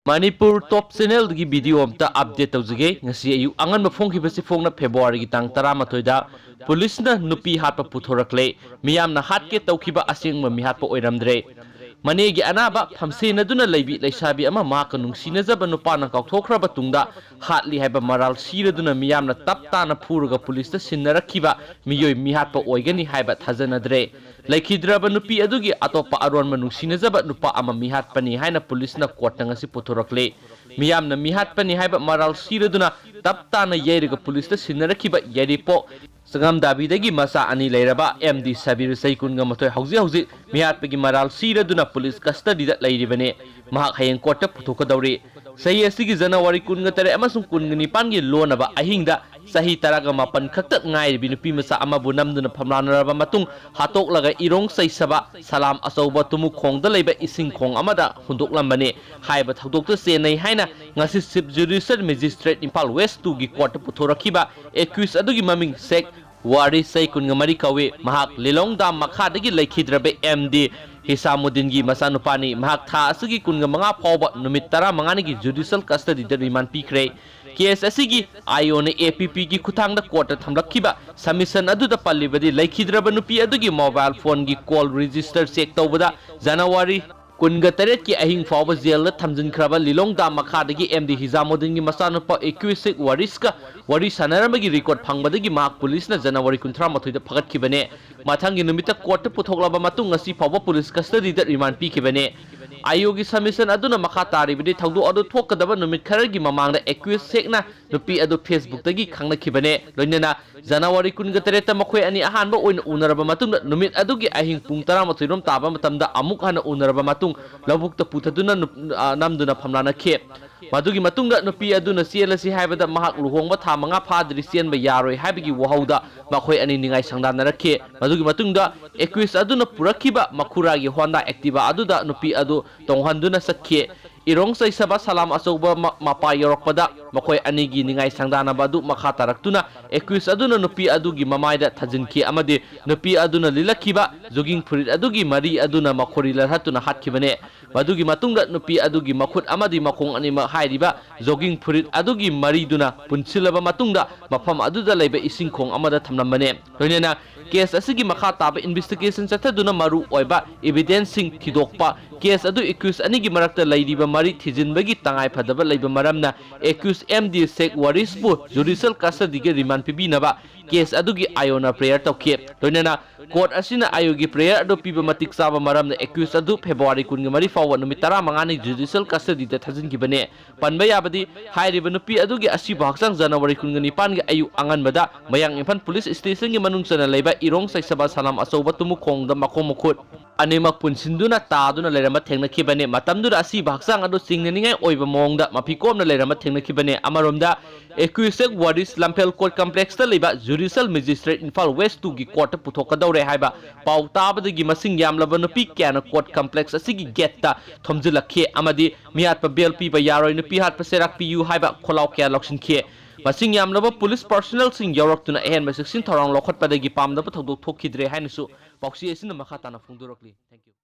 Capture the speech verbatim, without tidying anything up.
ꯃꯅꯤꯄꯨꯔ ꯇꯣꯞ ꯆꯦꯅꯦꯜꯗꯒꯤ video ꯑꯝꯇ update ꯇꯧꯖꯒꯦ꯫ ꯉꯁꯤ ꯑꯌꯨꯛ ꯑꯉꯟꯕ ꯐꯣꯡꯈꯤꯕꯁꯤ ꯐꯣꯡꯅ ꯐꯦꯕ꯭ꯔꯨꯋꯥꯔꯤꯒꯤ ꯇꯥꯡ ꯇꯔꯥꯃꯥꯊꯣꯏꯗ ꯄꯨꯂꯤꯁꯅ ꯅꯨꯄꯤ ꯍꯥꯠꯄ ꯄꯨꯊꯣꯔꯛꯂꯦ꯫ ꯃꯤꯌꯥꯝꯅ ꯍꯥꯠꯀꯦ ꯇꯧꯈꯤꯕ ꯑꯁꯦꯡꯕ ꯃꯤꯍꯥꯠꯄ ꯑꯣꯏꯔꯝꯗ꯭ꯔꯦ꯫ ꯃꯅꯦꯒꯤ ꯑꯅꯥꯕ ꯐꯝꯁꯦꯟꯅꯗꯨꯅ ꯂꯩꯕꯤ ꯂꯩꯁꯥꯕꯤ ꯑꯃ ꯃꯍꯥꯛꯀ ꯅꯨꯡꯁꯤꯅꯖꯕ ꯅꯨꯄꯥꯅ ꯀꯥꯎꯊꯣꯛꯈ꯭ꯔꯕ ꯇꯨꯡꯗ ꯍꯥꯠꯂꯤ ꯍꯥꯏꯕ ꯃꯔꯥꯜ ꯁꯤꯔꯗꯨꯅ ꯃꯤꯌꯥꯝꯅ ꯇꯞ ꯇꯥꯅ ꯐꯨꯔꯒ ꯄꯨꯂꯤꯁꯇ ꯁꯤꯟꯅꯔꯛꯈꯤꯕ ꯃꯤꯑꯣꯏ ꯃꯤꯍꯥꯠꯄ ꯑꯣꯏꯒꯅꯤ ꯍꯥꯏꯕ ꯊꯥꯖꯅꯗ꯭ꯔꯦ꯫ ꯂꯩꯈꯤꯗ꯭ꯔꯕ ꯅꯨꯄꯤ ꯑꯗꯨꯒꯤ ꯑꯇꯣꯞꯄ ꯑꯔꯣꯟꯕ ꯅꯨꯡꯁꯤꯅꯖꯕ ꯅꯨꯄꯥ ꯑꯃ ꯃꯤꯍꯥꯠꯄꯅꯤ ꯍꯥꯏꯅ ꯄꯨꯂꯤꯁꯅ ꯀꯣꯔꯠꯇ ꯉꯁꯤ ꯄꯨꯊꯣꯔꯛꯂꯦ꯫ ꯃꯤꯌꯥꯝꯅ ꯃꯤꯍꯥꯠꯄꯅꯤ ꯍꯥꯏꯕ ꯃꯔꯥꯜ ꯁꯤꯔꯗꯨꯅ ꯇꯞ ꯇꯥꯅ ꯌꯩꯔꯒ ꯄꯨꯂꯤꯁꯇ ꯁꯤꯟꯅꯔꯛꯈꯤꯕ ꯌꯥꯏꯔꯤꯄꯣꯛ ꯆꯉꯝꯗꯥꯕꯤꯗꯒꯤ ꯃꯆꯥ ꯑꯅꯤ ꯂꯩꯔꯕ ꯑꯦꯝ ꯗꯤ ꯁꯕꯤꯔ, ꯆꯍꯤ ꯀꯨꯟꯒ ꯃꯥꯊꯣꯏ, ꯍꯧꯖꯤꯛ ꯍꯧꯖꯤꯛ ꯃꯤꯍꯥꯠꯄꯒꯤ ꯃꯔꯥꯜ ꯁꯤꯔꯗꯨꯅ ꯄꯨꯂꯤꯁ ꯀꯁꯇꯗꯤꯗ ꯂꯩꯔꯤꯕꯅꯤ꯫ ꯃꯍꯥꯛ ꯍꯌꯦꯡ ꯀꯣꯔꯠꯇ ꯄꯨꯊꯣꯛꯀꯗꯧꯔꯤ꯫ ꯆꯍꯤ ꯑꯁꯤꯒꯤ ꯖꯅꯋꯥꯔꯤ ꯀꯨꯟꯒ ꯇꯔꯦꯠ ꯑꯃꯁꯨꯡ ꯀꯨꯟꯒ ꯅꯤꯄꯥꯟꯒꯤ ꯂꯣꯟꯅꯕ ꯑꯍꯤꯡꯗ ꯆꯍꯤ ꯇꯔꯥꯒ ꯃꯥꯄꯟ ꯈꯛꯇ ꯉꯥꯏꯔꯤꯕꯤ ꯅꯨꯄꯤ ꯃꯆꯥ ꯑꯃꯕꯨ ꯅꯝꯗꯨꯅ ꯐꯝꯂꯥꯟꯅꯔꯕ ꯃꯇꯨꯡ ꯍꯥꯠꯇꯣꯛꯂꯒ ꯏꯔꯣꯡ ꯆꯩꯁꯕ ꯁꯂꯥꯝ ꯑꯆꯧꯕ ꯇꯨꯃꯨꯈꯣꯡꯗ ꯂꯩꯕ ꯏꯁꯤꯡ ꯈꯣꯡ ꯑꯃꯗ ꯍꯨꯟꯗꯣꯛꯂꯝꯕꯅꯤ ꯍꯥꯏꯕ ꯊꯧꯗꯣꯛꯇ ꯆꯦꯟꯅꯩ ꯍꯥꯏꯅ ꯉꯁꯤ ꯆꯤꯐ ꯖꯨꯗꯤꯁꯤꯌꯦꯜ ꯃꯦꯖꯤꯁꯇ꯭ꯔꯦꯠ ꯏꯝꯐꯥꯜ ꯋꯦꯁ ꯇꯨꯒꯤ ꯀꯣꯔꯠꯇ ꯄꯨꯊꯣꯔꯛꯈꯤꯕ ꯑꯦꯀ꯭ꯌꯨꯁ ꯑꯗꯨꯒꯤ ꯃꯃꯤꯡ ꯁꯦꯛ ꯋꯥꯔꯤꯁ, ꯆꯍꯤ ꯀꯨꯟꯒ ꯃꯔꯤ ꯀꯧꯏ꯫ ꯃꯍꯥꯛ ꯂꯤꯂꯣꯡ ꯗꯥꯝ ꯃꯈꯥꯗꯒꯤ ꯂꯩꯈꯤꯗ꯭ꯔꯕ ꯑꯦꯝ ꯗꯤ ꯍꯤꯁꯥꯃꯨꯗꯤꯟꯒꯤ ꯃꯆꯥꯅꯨꯄꯥꯅꯤ꯫ ꯃꯍꯥꯛ ꯊꯥ ꯑꯁꯤꯒꯤ ꯀꯨꯟꯒ ꯃꯉꯥ ꯐꯥꯎꯕ ꯅꯨꯃꯤꯠ ꯇꯔꯥꯃꯉꯥꯅꯤꯒꯤ ꯖꯨꯗꯤꯁꯤꯌꯦꯜ ꯀꯁꯇꯗꯤꯗ ꯔꯤꯃꯥꯟ ꯄꯤꯈ꯭ꯔꯦ꯫ ꯀꯦꯁ ꯑꯁꯤꯒꯤ ꯑꯥꯏ ꯑꯣꯅ ꯑꯦ ꯄꯤ ꯄꯤꯒꯤ ꯈꯨꯠꯊꯥꯡꯗ ꯀꯣꯔꯠꯇ ꯊꯝꯂꯛꯈꯤꯕ ꯁꯕꯃꯤꯁꯟ ꯑꯗꯨꯗ ꯄꯜꯂꯤꯕꯗꯤ, ꯂꯩꯈꯤꯗ꯭ꯔꯕ ꯅꯨꯄꯤ ꯑꯗꯨꯒꯤ ꯃꯣꯕꯥꯏꯜ ꯐꯣꯟꯒꯤ ꯀꯣꯜ ꯔꯦꯖꯤꯁꯇꯔ ꯆꯦꯛ ꯇꯧꯕꯗ ꯖꯅꯋꯥꯔꯤ ꯀꯨꯟꯒ ꯇꯔꯦꯠꯀꯤ ꯑꯍꯤꯡ ꯐꯥꯎꯕ ꯖꯦꯜꯗ ꯊꯝꯖꯤꯟꯈ꯭ꯔꯕ ꯂꯤꯂꯣꯡ ꯗꯥꯝ ꯃꯈꯥꯗꯒꯤ ꯑꯦꯝ ꯗꯤ ꯍꯤꯖꯥꯃꯨꯗꯤꯟꯒꯤ ꯃꯆꯥꯅꯨꯄꯥ ꯑꯦꯀ꯭ꯌꯨꯁ ꯁꯦꯛ ꯋꯥꯔꯤꯁꯀ ꯋꯥꯔꯤ ꯁꯥꯟꯅꯔꯝꯕꯒꯤ ꯔꯦꯀꯣꯔꯗ ꯐꯪꯕꯗꯒꯤ ꯃꯍꯥꯛ ꯄꯨꯂꯤꯁꯅ ꯖꯅꯋꯥꯔꯤ ꯀꯨꯟꯊ꯭ꯔꯥ ꯃꯥꯊꯣꯏꯗ ꯐꯥꯒꯠꯈꯤꯕꯅꯦ꯫ ꯃꯊꯪꯒꯤ ꯅꯨꯃꯤꯠꯇ ꯀꯣꯔꯠꯇ ꯄꯨꯊꯣꯛꯂꯕ ꯃꯇꯨꯡ ꯉꯁꯤ ꯐꯥꯎꯕ ꯄꯨꯂꯤꯁ ꯀꯁꯇꯗꯤꯗ ꯔꯤꯃꯥꯟ ꯄꯤꯈꯤꯕꯅꯦ꯫ ꯑꯥꯏ ꯑꯣꯒꯤ ꯁꯕꯃꯤꯁꯟ ꯑꯗꯨꯅ ꯃꯈꯥ ꯇꯥꯔꯤꯕꯗꯤ, ꯊꯧꯗꯣꯛ ꯑꯗꯨ ꯊꯣꯛꯀꯗꯕ ꯅꯨꯃꯤꯠ ꯈꯔꯒꯤ ꯃꯃꯥꯡꯗ ꯑꯦꯀ꯭ꯌꯨꯁ ꯁꯦꯛꯅ ꯅꯨꯄꯤ ꯑꯗꯨ ꯐꯦꯁꯕꯨꯛꯇꯒꯤ ꯈꯪꯅꯈꯤꯕꯅꯦ꯫ ꯂꯣꯏꯅꯅ ꯖꯅꯋꯥꯔꯤ ꯀꯨꯟꯒ ꯇꯔꯦꯠꯇ ꯃꯈꯣꯏ ꯑꯅꯤ ꯑꯍꯥꯟꯕ ꯑꯣꯏꯅ ꯎꯅꯔꯕ ꯃꯇꯨꯡꯗ ꯅꯨꯃꯤꯠ ꯑꯗꯨꯒꯤ ꯑꯍꯤꯡ ꯄꯨꯡ ꯇꯔꯥꯃꯥꯊꯣꯏ ꯔꯣꯝ ꯇꯥꯕ ꯃꯇꯝꯗ ꯑꯃꯨꯛ ꯍꯟꯅ ꯎꯅꯔꯕ ꯃꯇꯨꯡ ꯂꯧꯕꯨꯛꯇ ꯄꯨꯊꯗꯨꯅ ꯅꯨꯞ-, ꯑ, ꯅꯝꯗꯨꯅ ꯐꯝꯂꯥꯅꯈꯤ꯫ ꯃꯗꯨꯒꯤ ꯃꯇꯨꯡꯗ ꯅꯨꯄꯤ ꯑꯗꯨꯅ ꯆꯦꯜꯂꯁꯤ ꯍꯥꯏꯕꯗ ꯃꯍꯥꯛ ꯂꯨꯍꯣꯡꯕ ꯊꯥ ꯃꯉꯥ ꯐꯥꯗ꯭ꯔꯤ ꯆꯦꯟꯕ ꯌꯥꯔꯣꯏ ꯍꯥꯏꯕꯒꯤ ꯋꯥꯍꯧꯗ ꯃꯈꯣꯏ ꯑꯅꯤ ꯅꯤꯡꯉꯥꯏ ꯁꯪꯗꯥꯅꯔꯛꯈꯤ꯫ ꯃꯗꯨꯒꯤ ꯃꯇꯨꯡꯗ ꯑꯦꯀ꯭ꯌꯨꯁ ꯑꯗꯨꯅ ꯄꯨꯔꯛꯈꯤꯕ ꯃꯈꯨꯔꯥꯒꯤ ꯍꯣꯟꯗꯥ ꯑꯦꯛꯇꯤꯚꯥ ꯑꯗꯨꯗ ꯅꯨꯄꯤ ꯑꯗꯨ ꯇꯣꯡꯍꯟꯗꯨꯅ ꯆꯠꯈꯤ꯫ ꯏꯔꯣꯡ ꯆꯩꯁꯕ ꯁꯂꯥꯝ ꯑꯆꯧꯕ ꯃ-, ꯃꯄꯥ ꯌꯧꯔꯛꯄꯗ ꯃꯈꯣꯏ ꯑꯅꯤꯒꯤ ꯅꯤꯡꯉꯥꯏ ꯁꯪꯗꯥꯅꯕ ꯑꯗꯨ ꯃꯈꯥ ꯇꯥꯔꯛꯇꯨꯅ accused ꯑꯗꯨꯅ ꯅꯨꯄꯤ ꯑꯗꯨꯒꯤ ꯃꯃꯥꯏꯗ ꯊꯥꯖꯤꯟꯈꯤ ꯑꯃꯗꯤ ꯅꯨꯄꯤ ꯑꯗꯨꯅ ꯂꯤꯠꯂꯛꯈꯤꯕ jogging ꯐꯨꯔꯤꯠ ꯑꯗꯨꯒꯤ ꯃꯔꯤ ꯑꯗꯨꯅ ꯃꯈꯣꯔꯤ ꯂꯜꯍꯠꯇꯨꯅ ꯍꯥꯠꯈꯤꯕꯅꯦ꯫ ꯃꯗꯨꯒꯤ ꯃꯇꯨꯡꯗ ꯅꯨꯄꯤ ꯑꯗꯨꯒꯤ ꯃꯈꯨꯠ ꯑꯃꯗꯤ ꯃꯈꯣꯡ ꯑꯅꯤꯃꯛ ꯍꯥꯏꯔꯤꯕ jogging ꯐꯨꯔꯤꯠ ꯑꯗꯨꯒꯤ ꯃꯔꯤꯗꯨꯅ ꯄꯨꯟꯁꯤꯜꯂꯕ ꯃꯇꯨꯡꯗ ꯃꯐꯝ ꯑꯗꯨꯗ ꯂꯩꯕ ꯏꯁꯤꯡ ꯈꯣꯡ ꯑꯃꯗ ꯊꯝꯂꯝꯕꯅꯦ꯫ ꯂꯣꯏꯅꯅ case ꯑꯁꯤꯒꯤ ꯃꯈꯥ ꯇꯥꯕ investigation ꯆꯠꯊꯗꯨꯅ ꯃꯔꯨ ꯑꯣꯏꯕ evidenceꯁꯤꯡ ꯊꯤꯗꯣꯛꯄ, case ꯑꯗꯨ accused ꯑꯅꯤꯒꯤ ꯃꯔꯛꯇ ꯂꯩꯔꯤꯕ ꯃꯔꯤ ꯊꯤꯖꯤꯟꯕꯒꯤ ꯇꯉꯥꯏ ꯐꯗꯕ ꯂꯩꯕ ꯃꯔꯝꯅ accused ꯑꯦꯝ ꯗꯤ ꯁꯦꯈ ꯋꯥꯔꯤꯁꯄꯨ judicial custodyꯒꯤ remand ꯄꯤꯕꯤꯅꯕ case ꯑꯗꯨꯒꯤ ꯑꯥꯏꯑꯣꯅ prayer ꯇꯧꯈꯤ꯫ ꯂꯣꯏꯅꯅ court ꯑꯁꯤꯅ ꯑꯥꯏꯑꯣꯒꯤ prayer ꯑꯗꯨ ꯄꯤꯕ ꯃꯇꯤꯛ ꯆꯥꯕ ꯃꯔꯝꯅ accused ꯑꯗꯨ February ꯀꯨꯟꯃꯔꯤ ꯐꯥꯎꯕ ꯅꯨꯃꯤꯠ ꯇꯔꯥꯃꯉꯥꯅꯤ judicial custodyꯗ ꯊꯥꯖꯤꯟꯈꯤꯕꯅꯦ꯫ ꯄꯟꯕ ꯌꯥꯕꯗꯤ, ꯍꯥꯏꯔꯤꯕ ꯅꯨꯄꯤ ꯑꯗꯨꯒꯤ ꯑꯁꯤꯕ ꯍꯛꯆꯥꯡ January ꯀꯨꯟꯅꯤꯄꯥꯟꯒꯤ ꯑꯌꯨꯛ ꯑꯉꯟꯕꯗ ꯃꯌꯥꯡ ꯏꯝꯐꯥꯜ police stationꯒꯤ ꯃꯅꯨꯡ ꯆꯟꯅ ꯂꯩꯕ ꯏꯔꯣꯡ ꯆꯩꯁꯕ ꯁꯂꯥꯝ ꯑꯆꯧꯕ ꯇꯨꯃꯨꯈꯣꯡꯗ ꯃꯈꯣꯡ ꯃꯈꯨꯠ ꯑꯅꯤꯃꯛ ꯄꯨꯟꯁꯤꯟꯗꯨꯅ ꯇꯥꯗꯨꯅ ꯂꯩꯔꯝꯕ ꯊꯦꯡꯅꯈꯤꯕꯅꯦ꯫ ꯃꯇꯝꯗꯨꯗ ꯑꯁꯤꯕ ꯍꯛꯆꯥꯡ ꯑꯗꯨ ꯆꯤꯡꯅꯅꯤꯡꯉꯥꯏ ꯑꯣꯏꯕ ꯃꯑꯣꯡꯗ ꯃꯐꯤ ꯀꯣꯝꯅ ꯂꯩꯔꯝꯕ ꯊꯦꯡꯅꯈꯤꯕꯅꯦ꯫ ꯑꯃꯔꯣꯝꯗ, accused ꯋꯥꯔꯤꯁ ꯂꯝꯐꯦꯜ court complexꯇ ꯂꯩꯕ judicial magistrate ꯏꯝꯐꯥꯜ West twoꯒꯤ courtꯇ ꯄꯨꯊꯣꯛꯀꯗꯧꯔꯦ ꯍꯥꯏꯕ ꯄꯥꯎ ꯇꯥꯕꯗꯒꯤ ꯃꯁꯤꯡ ꯌꯥꯝꯂꯕ ꯅꯨꯄꯤ ꯀꯌꯥꯅ court complexꯇ ꯒꯦꯠꯇ ꯊꯣꯝꯖꯤꯜꯂꯛꯈꯤ ꯑꯃꯗꯤ ꯃꯤꯍꯥꯠꯄ bail ꯄꯤꯕ ꯌꯥꯔꯣꯏ, ꯅꯨꯄꯤ ꯍꯥꯠꯄ ꯆꯩꯔꯥꯛ ꯄꯤꯌꯨ ꯍꯥꯏꯕ ꯈꯣꯜꯂꯥꯎ ꯀꯌꯥ ꯂꯧꯁꯤꯟꯈꯤ꯫ ꯃꯁꯤꯡ ꯌꯥꯝꯂꯕ police personnelꯁꯤꯡ ꯌꯥꯎꯔꯛꯇꯨꯅ ꯑꯍꯦꯟꯕ ꯆꯦꯛꯁꯤꯟ ꯊꯧꯔꯥꯡ ꯂꯧꯈꯠꯄꯗꯒꯤ ꯄꯥꯝꯗꯕ ꯊꯧꯗꯣꯛ ꯊꯣꯛꯈꯤꯗ꯭ꯔꯦ ꯍꯥꯏꯅꯁꯨ ꯄꯥꯎꯆꯦ ꯑꯁꯤꯅ ꯃꯈꯥ ꯇꯥꯅ ꯐꯣꯡꯗꯣꯔꯛꯂꯤ꯫ Thank you.